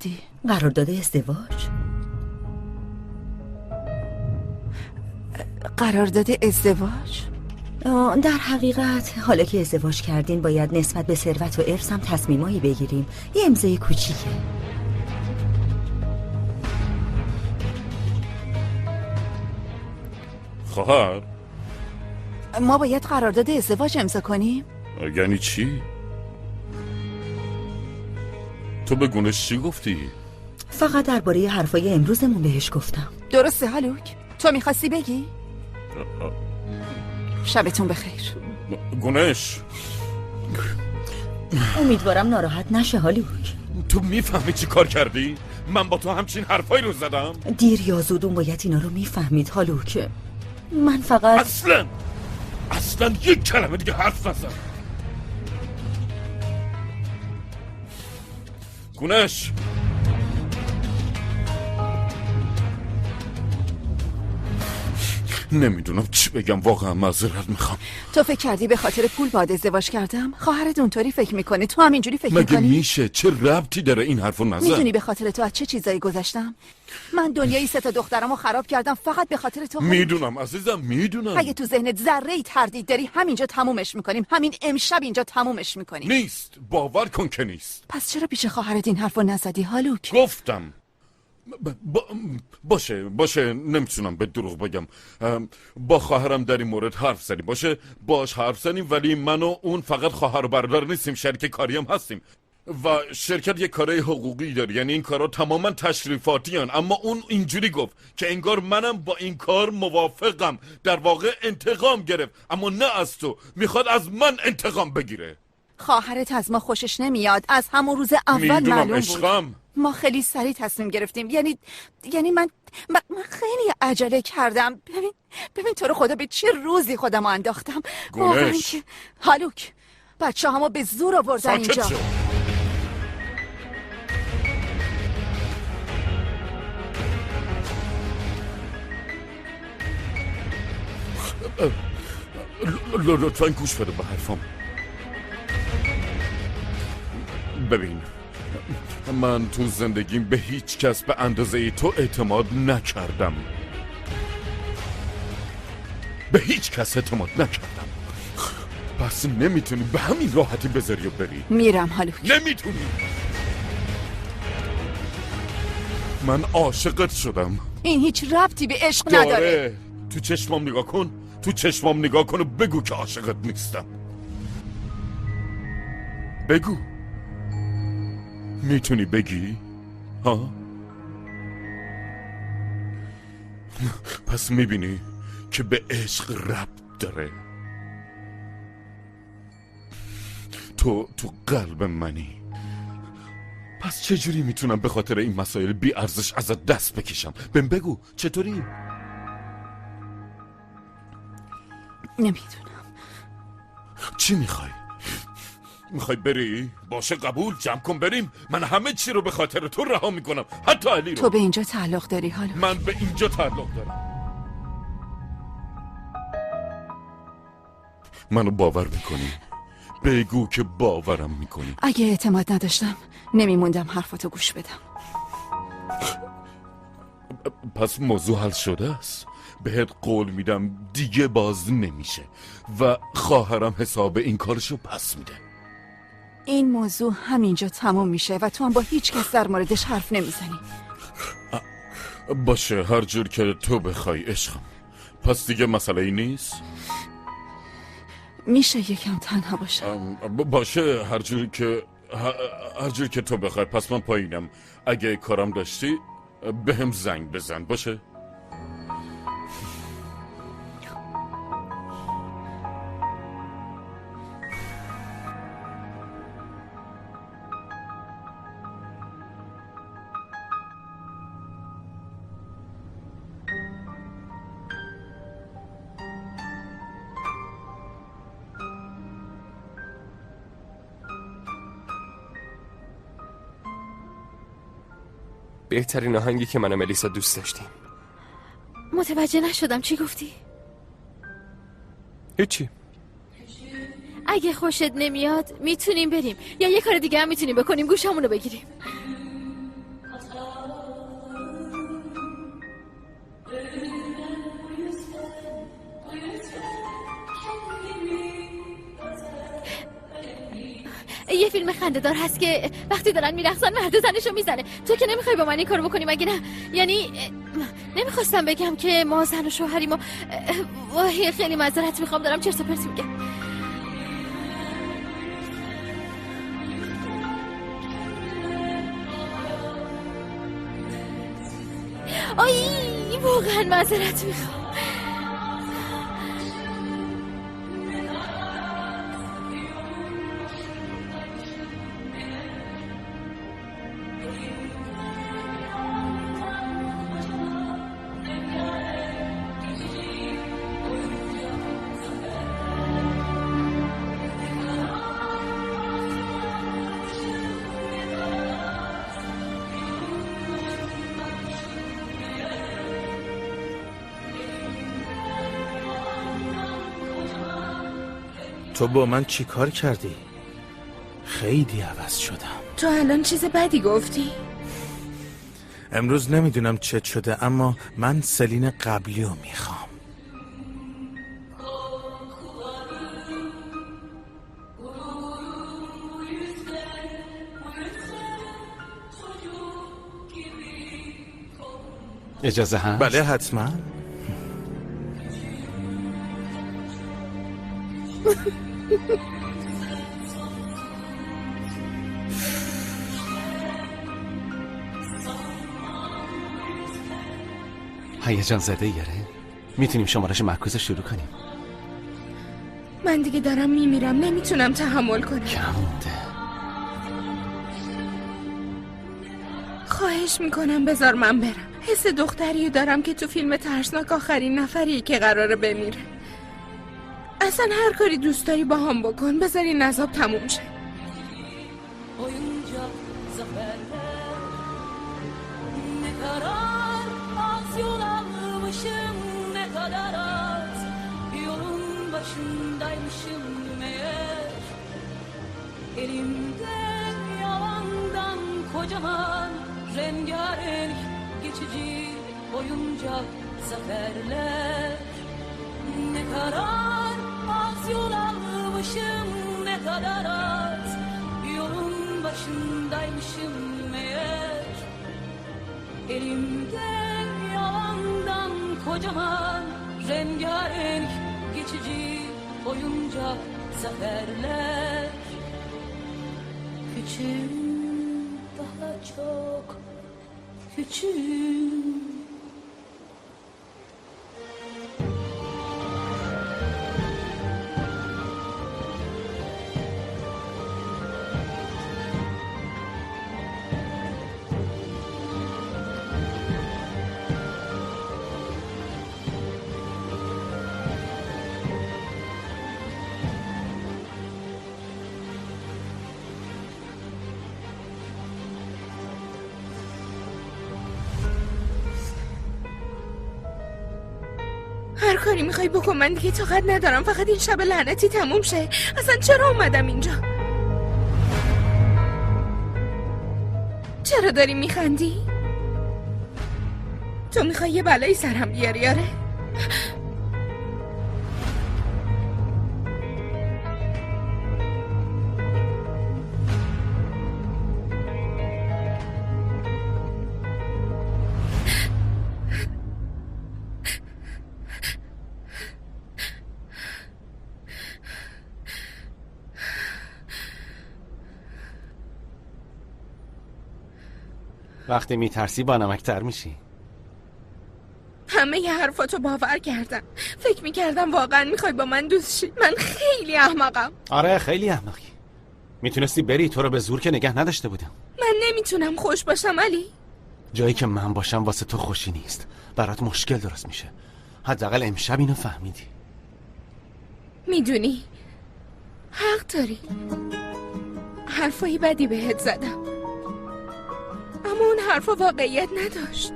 قراردادی؟ قرارداد ازدواج. قرارداد ازدواج؟ در حقیقت حالا که ازدواج کردین باید نسبت به ثروت و ارث هم تصمیمایی بگیریم. یه امضای کوچیکه. خواهر، ما باید قرارداد ازدواج امضا کنیم؟ یعنی چی؟ تو به گونش چی گفتی؟ فقط درباره حرفای امروزمون بهش گفتم. درسته هالوک، تو میخواستی بگی؟ شبتون بخیر. گونش، امیدوارم ناراحت نشه هالوک. تو میفهمی چی کار کردی؟ من با تو همچین حرفایی رو زدم؟ دیر یا زود اون باید اینا رو میفهمید هالوک. من فقط اصلا یک کلمه دیگه حرف نزن. گونش، نمیدونم چی بگم، واقعا معذرت میخوام. تو فکر کردی به خاطر پول باید ازدواج کردم؟ خواهرت اونطوری فکر میکنه، تو هم اینجوری فکر میکنی؟ مگه میشه؟ چه ربطی داره این حرفو نزن؟ میدونی به خاطر تو از چه چیزایی گذشتم؟ من دنیای سه تا دخترمو خراب کردم فقط به خاطر تو. میدونم عزیزم، میدونم. اگه تو ذهنت ذره‌ای تردید داری همینجا تمومش میکنیم، همین امشب اینجا تمومش میکنیم. نیست، باور کن که نیست. پس چرا پیش خواهرت این حرفو نزدی هالوک؟ گفتم باشه، نمیتونم به دروغ بگم. با خواهرم در این مورد حرف زدیم، باشه باش حرف زدیم، ولی من و اون فقط خواهر و برادر نیستیم، شریک کاری هم هستیم و شرکت یه کارای حقوقی داره، یعنی این کارا تماما تشریفاتی هن. اما اون اینجوری گفت که انگار منم با این کار موافقم، در واقع انتقام گرفت، اما نه از تو، میخواد از من انتقام بگیره. خواهرت از ما خوشش نمیاد، از همون روز اول معلوم بود. عشقم، ما خیلی سریع تصمیم گرفتیم، یعنی من خیلی عجله کردم. ببین تو رو خدا به چه روزی خودم انداختم. گونش، هالوک، بچه همو به زور آوردن اینجا. لطفا گوش بده به حرفم. ببین، من تو زندگیم به هیچ کس به اندازه تو اعتماد نکردم، به هیچ کس اعتماد نکردم. پس نمیتونی به همین راحتی بذاری و بری. میرم هالوک. نمیتونی. من عاشقت شدم. این هیچ ربطی به عشق نداره. تو چشمام نگاه کن، تو چشمام نگاه کن و بگو که عاشقت نیستم. بگو. میتونی بگی؟ ها؟ پس میبینی که به عشق ربط داره. تو قلب منی. پس چجوری میتونم به خاطر این مسائل بی ارزش ازت دست بکشم؟ بهم بگو چطوری؟ نمیدونم. چی میخوای؟ میخوای بری؟ باشه قبول، جمع کن بریم. من همه چی رو به خاطر تو رها میکنم، حتی علی رو. تو به اینجا تعلق داری حالا. من به اینجا تعلق دارم. منو باور میکنی؟ بگو که باورم میکنی. اگه اعتماد نداشتم نمیموندم حرفاتو گوش بدم. پس موضوع حل شده است. بهت قول میدم دیگه باز نمیشه و خواهرم حساب این کارشو پس میده. این موضوع همینجا تموم میشه و تو هم با هیچ کس در موردش حرف نمیزنی. باشه، هر جور که تو بخوای عشقم. پس دیگه مسئله ای نیست؟ میشه یکم تنها باشم؟ باشه، هر جور که تو بخوای. پس من پایینم، اگه کارم داشتی بهم زنگ بزن. باشه؟ بهترین آهنگی که من و ملیسا دوست داشتیم. متوجه نشدم چی گفتی؟ هیچی. اگه خوشت نمیاد میتونیم بریم، یا یه کار دیگه هم میتونیم بکنیم، گوشامونو بگیریم. فیلم خنده‌دار هست که وقتی دارن میرقصن مرد زنشو میزنه. تو که نمیخوای با من این کارو بکنی مگه نه؟ یعنی نمیخواستم بگم که ما زن و شوهریم و وای خیلی معذرت میخوام، دارم چرت و پرت میگم. آی واقعا معذرت میخوام. تو با من چی کار کردی؟ خیلی عوض شدم. تو الان چیز بدی گفتی؟ امروز نمیدونم چه شده، اما من سلین قبلی رو میخوام. اجازه هست؟ بله حتما. هیجان زده یاره. میتونیم شمارش معکوس شروع کنیم. من دیگه دارم میمیرم، نمیتونم تحمل کنم. کم مونده. خواهش میکنم بذار من برم. حس دختریو دارم که تو فیلم ترسناک آخرین نفریه که قراره بمیره. اصلا هر کاری دوست داری با هم بکن، بذار این عذاب تموم شه. Ne kadar az yolun başındaymışım meğer. Elimde yalandan kocaman rengarenk geçici oyuncak zaferler. Küçüğüm, daha çok küçüğüm. هر کاری میخوای بکن، من دیگه طاقت ندارم. فقط این شب لعنتی تموم شه. اصلا چرا اومدم اینجا؟ چرا داری میخندی؟ تو میخوای یه بلایی سرم بیاری؟ آره. وقتی میترسی با نمکتر میشی. همه ی حرفاتو باور کردم. فکر میکردم واقعا میخوای با من دوست شی. من خیلی احمقم. آره خیلی احمقی. میتونستی بری، تو رو به زور که نگه نداشته بودم. من نمیتونم خوش باشم علی. جایی که من باشم واسه تو خوشی نیست، برات مشکل درست میشه. حداقل امشب اینو فهمیدی. میدونی حق داری، حرفای بدی بهت زدم، اما اون حرفا واقعیت نداشت.